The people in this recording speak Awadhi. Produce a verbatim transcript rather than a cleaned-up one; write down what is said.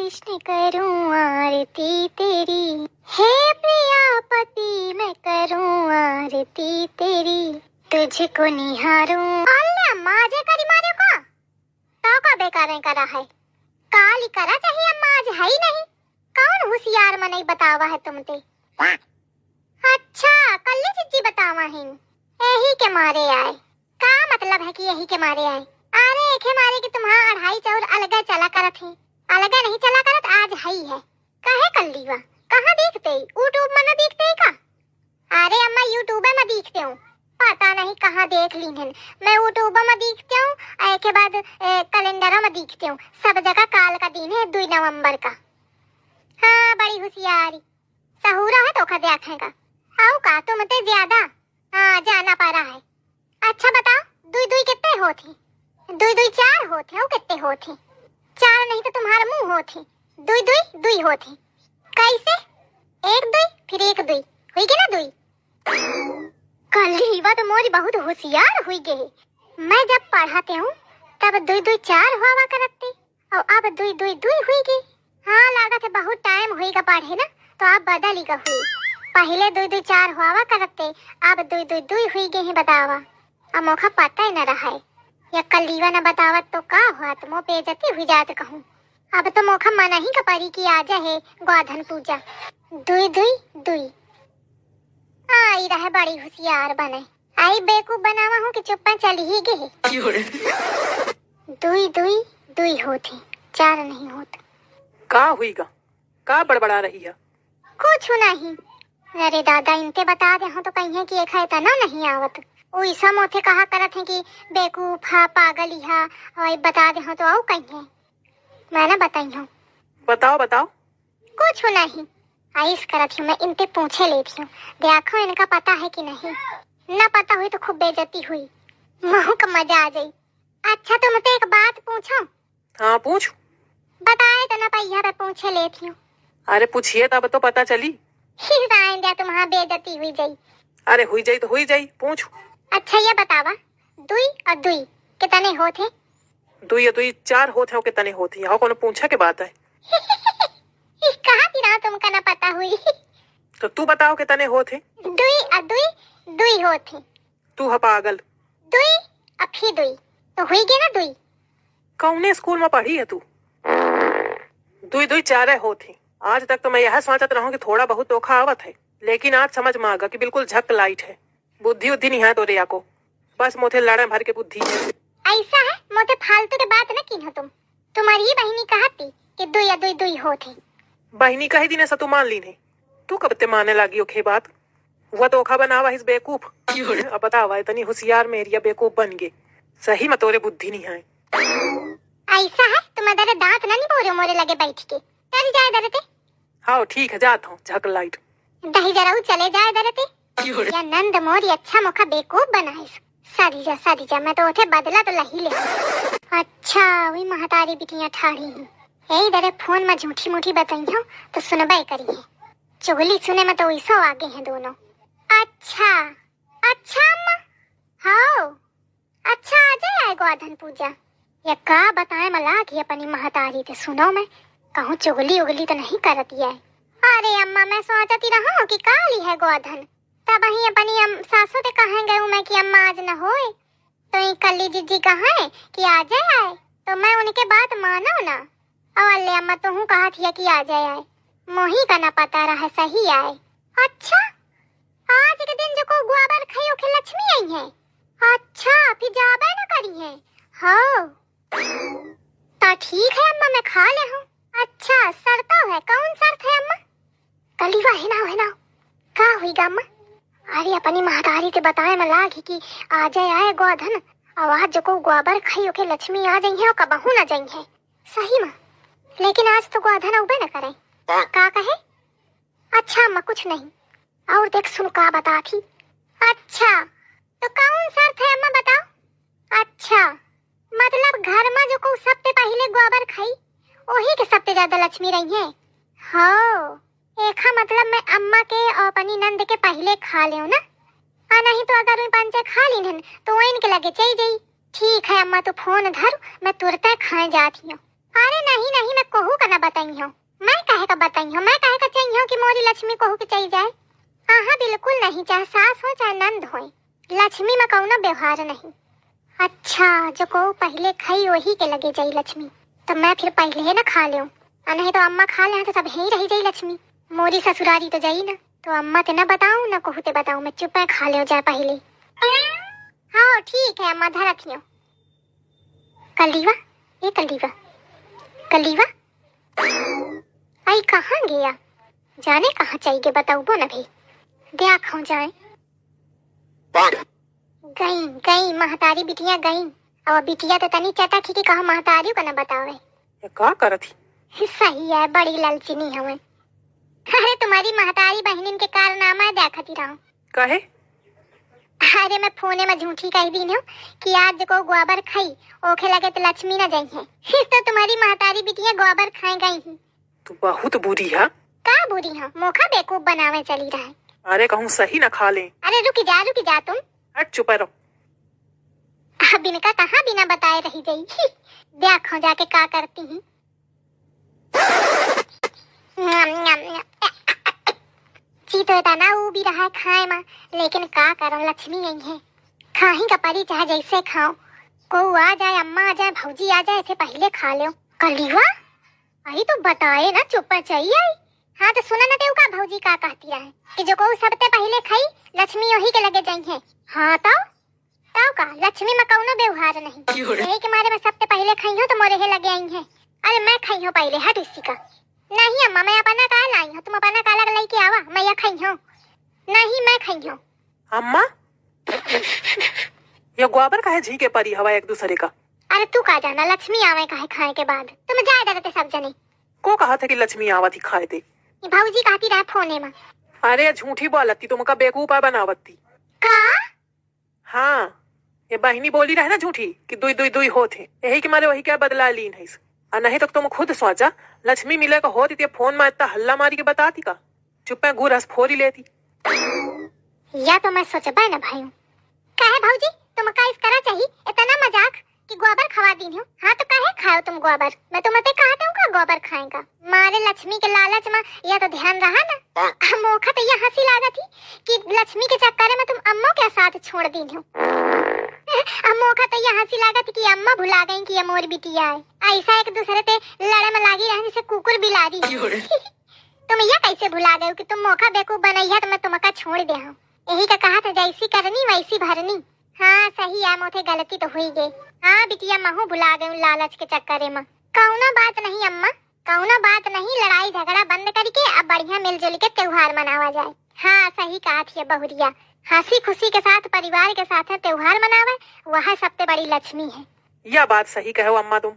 कृष्ण करूं आरती तेरी, हे प्रिया पति मैं करूं आरती तेरी, तुझको निहारूं। अल्ले अम्मा, आज करी मारे का? तो का बेकार करा है? काली करा चाहिए अम्मा, आज है ही नहीं। कौन होशियार मनई बतावा है तुमते? अच्छा, कल्ली जिज्जी बतावा हिन। यही के मारे आए। का मतलब है कि यही के मारे आए? अरे, एखे मारे कि तुम्हारा अढ़ाई चाउर अलगे चला करत है। अलगे नहीं चला करत, आज है ही है। कहे कल्ली वा? कहाँ देखते? YouTube में न देखते का? अरे अम्मा, YouTube में देखते हूँ। पता नहीं कहाँ देख लीन हन। मैं YouTube में देखते हूँ, और एके बाद, ए, कैलेंडर में देखते हूँ। सब जगह काल का दिन है, दुई नवंबर का। हाँ, बड़ी होशियारी। सहूरा है तो खा दे आँखें का। आओ का, तुम ते ज्यादा, हाँ, जाना पा रहा है। अच्छा बताओ, दुई दुई कितने होत ही? दुई दुई चार होत ही, और कितने होत ही? चार नहीं तो तुम्हारा मुंह होत ही। दुई दुई दुई होत ही। कैसे? एक दुई, फिर एक दुई, हुई गई ना दुई। कल्ली वा तो मोरी बहुत होशियार हुई गई। मैं जब पढ़ाते हूँ, तब दुई दुई चार हुआ करते, और अब दुई दुई दुई हुई गई। हाँ, लागत है बहुत टाइम हुई गा पढ़े ना, तो अब बदल ही गा हुई। पहले दुई दुई चार हुआ करते, अब दुई दुई दुई हुई गई है, बतावा। अब मोखा पता ही न रहा है। या कल्लीवा न बतावत तो का हुआ, तो मो बेइज्जती हुई जात कहूँ। अब तो मोखा मन ही का परी कि आ जाए गोधन पूजा। दुई दुई दुई। आई रहे बड़ी होशियार बने। आई बेवकूफ बनावा हूँ कि चुप्पा चली ही गई। दुई दुई दुई होत ही, चार नहीं होत। का हुई गा? का बड़बड़ा रही है? कुछ नहीं। अरे दादा, इनते बता दे हो तो कहिए कि एक है इतना नहीं आवत। वो ईसा मोथे कहा करत है कि बेवकूफ है, पागल ही है, और बता दे हो तो आओ कहिए। मैं ना बताई हूँ। बताओ, बताओ। कुछ नहीं। आइस करत हूँ, मैं इनते पूछे लेत हूँ। देखो इनका पता है कि नहीं। ना पता हुई तो खूब बेइज्जती हुई। महू का मजा आ जाई। अच्छा, तुमते एक बात पूछो? हाँ, पूछ। बताए तो ना पहिया पे पूछे लेत हूँ। अरे पूछिए, तब तो पता चली। राइन दिया, तुम्हारा बेइज्जती हुई जाई। अरे हुई जाई तो हुई जाई, पूछ। अच्छा, ये बतावा, दुई और दुई कितने होत है? दुई और दुई चार होत है, वो कितने होत है? यहाँ कोनो पूछे के बात है? कहा थी ना तुमका ना पता हुई। तो तू बताओ कितने होत है? दुई और दुई, दुई होत है। तू ह पागल। दुई और फिर दुई, तो हुई गए ना दुई। कौने स्कूल में पढ़ी है तू? दुई दुई चारे होत ही। आज तक तो मैं यह सोचत रहूं कि थोड़ा बहुत धोखा आवत है, लेकिन आज समझ में आगा कि बिल्कुल झक लाइट है। बुद्धि उद्धि नहीं है तोरे याको, बस मोथे लड़े भर के बुद्धि है। ऐसा है, मोथे फालतू के बात न कीन्हो तुम। तुम्हारी ही बहिनी कहत थी कि दुई या दुई दुई होत ही। बहिनी कही दीने स तू मान लीने। तू कब ते माने लागी ओखे बात? वह धोखा बनावा हिस बेवकूफ। अब बतावा, इतनी होशियार मेरिया बेवकूफ बन गे। सही में तोरे बुद्धि नहीं है। ऐसा है, तुम इधर दांत ना निपोरो मोरे लगे बैठ के। चल जाए इधर ते। हाँ, ठीक है, जात हूँ, झक लाइट। दही जराऊ चले जाए इधर ते। या नंद मोरी अच्छा मोका बेवकूफ बनाइस। सारी जा, सारी जा, मैं तो उठे बदला तो लही ले। अच्छा, वही महतारी बिटिया ठाड़ी ही। यही दरे फोन में झूठी मूठी बताई हो तो सुनबे करी है। चुगली सुने में तो वैसो आगे हैं दोनों। अच्छा, अच्छा अम्मा, हाँ, अच्छा आ जाए आए गोधन पूजा। या का बताए मला कि अपनी महतारी ते सुनो मैं कहूँ चुगली उगली तो नहीं करती है। अरे अम्मा, मैं सोचती रहूँ कि काली है गोधन, तब वहीं अपनी अम-, सासू ते कहें गए मैं कि अम्मा आज न होए, तो ये कल्ली जिज्जी कहें कि आ जाए आए, तो मैं उनके बात मानो ना। और अल्ले अम्मा तोहू कहा थिया कि आ जाए आए, मोही का ना पता रहा सही आए। अच्छा, आज के दिन जो को गोबर खाई ओखे लक्ष्मी आई है। अच्छा, फिर जाबे ना करी है। हाँ, तो ठीक है अम्मा, मैं खा ले हूँ। अच्छा, शर्त है, कौन शर्त है अम्मा? कलीवा है ना, है ना? का हुई गा अम्मा? अरे अपनी महतारी ते बताए में लागी कि आ जाए आए गोधन, और आज जो को गोबर खाई ओके लक्ष्मी आ जाई है और कबहू ना जाई है। सही में, लेकिन आज तो गोधन उबे न करे। का कहे? अच्छा अम्मा, कुछ नहीं। और देख सुन का बता थी। अच्छा, तो कौन शर्त है अम्मा, बताओ। अच्छा, मतलब घर में जो को सबसे पहले गोबर खाई, वही के सबसे ज्यादा लक्ष्मी रही है। हो, एखा मतलब मैं अम्मा के और अपनी नंद के पहले खा लेऊ ना। आ नहीं तो अगर उन पंचे खा लीन हन, तो वो इनके लगे चली जाई। ठीक है अम्मा, तू फोन धर, मैं तुरते खाए जात हियो। अरे नहीं, नहीं, मैं कहू का ना बताई हूँ। मैं काहे का बताई हूँ? मैं काहे का चाही हूँ कि मोरी लक्ष्मी कहू के चली जाए? आहा, बिल्कुल नहीं, चाहे सास हो, चाहे नंद होए, लक्ष्मी में कौनो व्यवहार नहीं। अच्छा, जो को पहिले खाई, वही के लगे जाई लक्ष्मी, तो मैं फिर पहिले ना खा लेऊं, और नहीं तो अम्मा खा ले तो सब यहीं रही जाई लक्ष्मी। मोरी ससुरारी तो जाई ना, तो अम्मा ते ना बताऊं, ना कहू ते बताऊं, मैं चुपे खा ले जाए पहिले। हाँ, ठीक है अम्मा, धरत हियो। कलडीवा, ए कलडीवा, कलडीवा, आई कहाँ गया? जाने कहाँ चली गई, बताऊबो न भी। द्या खाऊं जाए। गई, गई, महतारी बिटिया गई। अब बिटिया तो तनी चटक ही कि कहाँ महतारी को न बतावे। ये का करत ही? सही है, बड़ी लालचिनी हवे। अरे तुम्हारी महतारी बहनिन के कारनामा देखती रहूं। काहे? अरे मैं फोने में झूठी कह दीन हूँ कि आज को गोबर खाई, ओखे लगे तो लक्ष्मी न जाई है। तो तुम्हारी महतारी बिटिया गोबर खाए गई ही। तू बहुत बुरी है। का बुरी है? मोखा बेवकूफ बनावे चली रहे। अरे कहूँ सही न खा ले। अरे रुकी जा, रुकी जा तुम। हट, चुप रहो। अब इनका कहाँ बिना बताए रही जाई। देखो जाके का करती ही। न्याम, न्याम, न्याम। जी तो इतना ऊ भी रहा है खाए मा, लेकिन का करन, लक्ष्मी आई है। खाही का परी चाहे जैसे खाओ, को आ जाए, अम्मा आ जाए, भौजी आ जाए, इसे पहिले खा लो। कलडीवा, आई तो बताए ना, चुप्पा चली आई। हाँ तो सुना ना तेऊ का भौजी का कहती रहे कि जो को सबते पहिले खाई, लक्ष्मी वही के लगे जाई है। हाँ तो तौ का, लक्ष्मी में कौनो व्यवहार नहीं। क्यों रे? यही के मारे में सबसे पहिले खाई हो तो मोरे हे लगे आई है। अरे मैं खाई हो पहिले, हट इसी का। नहीं अम्मा, मैं अपना का लाई हूँ, तुम अपना का लग लई के आवा, मैं या खाई हूँ। नहीं, मैं खाई हूँ। अम्मा, ये गोबर काहे झींके परी हवा एक दूसरे का? अरे तू का जाना, लक्ष्मी आवे काहे खाए के बाद। तुम जाए डरते सब जने। को कहा था कि लक्ष्मी आवत ही खाए दे? ये भौजी कहती रहे फोने में। अरे झूठी बोलती, तुमका बेवकूफ बनावती। का? हाँ, ये बहिनी बोली रहे ना झूठी कि दुई दुई दुई होत है, यही के मारे वही क्या बदला लीन है। आ नहीं तो तुम खुद सोचा, लक्ष्मी मिले का होती ते फोन में इतना हल्ला मारी के बताती का? चुप्पे गुरस फोरी लेती। या तो मैं सोचबे ना भाई। काहे भौजी, तुमका इस तरह चाहिए इतना मजाक कि गोबर खवा दीन हूँ? हाँ तो काहे खाओ तुम गोबर? मैं तुमसे कहा था का गोबर खाएगा? मारे लक्ष्मी के लालच में या तो ध्यान रहा ना। हम ओखा तो यह हंसी लागत ही कि लक्ष्मी के चक्कर में तुम अम्मो के साथ छोड़ दीन हो। अम्मो का तो यह हंसी लागत कि अम्मा भुला गई कि ये मोर बिटिया है। ऐसा एक दूसरे ते लड़े में लागी रहने से कुकुर बिलारी। क्यों रे? तुम यह कैसे भुला गए कि तुम मोखा बेवकूफ बनैया तो मैं तुमका छोड़ दे हूँ। यही का कहा था, जैसी करनी वैसी भरनी। हाँ सही है, मोथे गलती तो हुई गई। हाँ बिटिया, महू भुला गई लालच के चक्करे में। कौनो बात नहीं अम्मा, कौनो बात नहीं, लड़ाई झगड़ा बंद करके अब बढ़िया मिलजुल के त्योहार मनावा जाए। हाँ, सही कहा थी बहुरिया, हंसी खुशी के साथ परिवार के साथ त्योहार मनावे, वह सबसे बड़ी लक्ष्मी है। यह बात सही कहो अम्मा तुम।